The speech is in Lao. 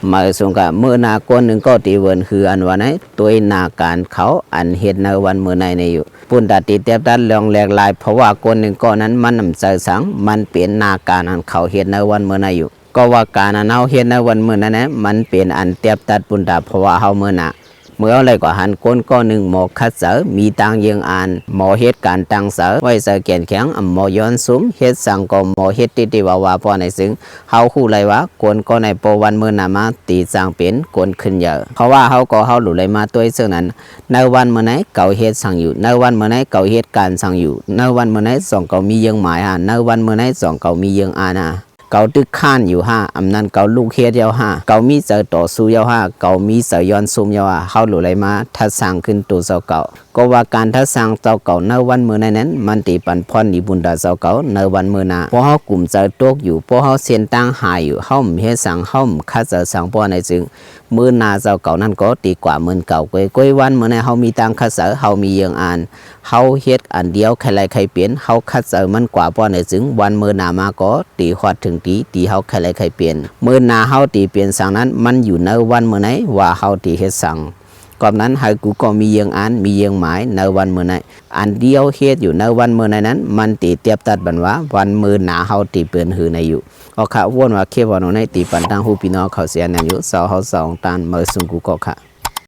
ໝາຍສວນກະມື້ໜ້າ ຄົນໜຶ່ງກໍຕິເວີນ ຄືອັນວ່າໃນ ໂດຍໜ້າການເຂົາອັນເຮັດໃນວັນມື້ໃນນີ້ຢູ່ ປຸນຕາຕິຕຽບຕັດເລື່ອງແຫຼກຫຼາຍ ເພາະວ່າຄົນໜຶ່ງກໍນັ້ນມັນນຳໃຈສັງ ມັນເປັນໜ້າການອັນເຂົາເຮັດໃນວັນມື້ໃນຢູ່ ກໍວ່າການອັນເຮົາເຮັດໃນວັນມື້ນັ້ນແຫຼະ ມັນເປັນອັນຕຽບຕັດປຸນຕາ ເພາະວ່າເຮົາມື້ໜ້າ ເມື່ອເຮົາໄດ້ກໍຫັນຄົນກໍໜຶ່ງໝໍຂັດໃຈ ມີຕັ້ງເຢິງອານ ໝໍເຮັດການຕັ້ງໃຈ ໄວ້ໃຈແກ່ນແຂງ ອຳໝໍຍ້ອນຊຸມ ເຮັດສັງກໍໝໍເຮັດຕິຕິວາວາ ເພາະໃນຊຶ່ງ ເຮົາຮູ້ໄດ້ວ່າຄົນກໍໃນພໍວັນມື້ໜ້າມາ ຕິຈັ່ງເປັນຄົນຂຶ້ນເຢີ ເພາະວ່າເຮົາກໍເຮົາຮູ້ໄດ້ມາຕົວເຊິ່ງນັ້ນ ໃນວັນມື້ໃນເຂົາເຮັດສັງຢູ່ ໃນວັນມື້ໃນເຂົາເຮັດການສັງຢູ່ ໃນວັນມື້ໃນສອງເຂົາມີເຢິງໝາຍຫາ ໃນວັນມື້ໃນສອງເຂົາມີເຢິງອານຫາ ເຂົາຕຶກຄ້ານຢູ່ຫາ ອຳນັ້ນເຂົາລຸກເຮັດເຍົາຫາ ເຂົາມີໃຈຕໍ່ສູ້ເຍົາຫາ ເຂົາມີໃຈຍ້ອນຊຸມເຍົາຫາ ເຮົາໂລໄລມາທັດສ້າງຂຶ້ນໂຕເຈົ້າເກົ່າ ກໍວ່າການທັດສ້າງເຈົ້າເກົ່າໃນວັນມື້ໃນນັ້ນ ມັນຕິປັນພອນດີບຸນຕາເຈົ້າເກົ່າໃນວັນມື້ໜ້າ ເພາະເຮົາກຸມໃຈຕົກຢູ່ ເພາະເຮົາເສັ້ນທາງຫາຍຢູ່ ເຮົາບໍ່ເຮັດສັງ ເຮົາບໍ່ຂັດໃຈສັງ ເພາະໃນຈຶ່ງ ມື້ໜ້າເຈົ້າເກົ່ານັ້ນກໍຕິກວ່າເໝືອນເກົ່າ ກ້ອຍໆ ວັນມື້ໃນເຮົາມີຕັ້ງຂັດໃຈ ເຮົາມີເຢິງອານ ເຮົາເຮັດອັນດຽວໃຄໄລ່ໃຄເປັນ ເຮົາຂັດໃຈມັນກວ່າ ເພາະໃນຈຶ່ງ ວັນມື້ໜ້າມາກໍ ຕິຮອດເຖິງທີທີ່ເຮົາໃຄໄລ່ໃຄເປັນ ມື້ໜ້າເຮົາຕິເປັນສັງນັ້ນ ມັນຢູ່ໃນວັນມື້ໃນວ່າເຮົາຕິເຮັດສັງ ກອບນັ້ນໃຫ້ກູກໍມີເຢິງອານ ມີເຢິງໝາຍໃນວັນມື້ໃນ ອັນດຽວເຮັດຢູ່ໃນວັນມື້ໃນນັ້ນ ມັນຕິຕຽບຕັດບັນວ່າ ວັນມື້ໜ້າເຮົາຕິເປັນຫືໃນຢູ່ ເອົາຄະ ຫວັງວ່າຄລິບເຮົາໃນນີ້ ຕິປັນທາງຮູ້ພີ່ນ້ອງເຂົ້າໃຈອັນນັ້ນຢູ່ ເຈົ້າເຮົາສອງທ່ານ ເໝີສູງກູກໍຄະ.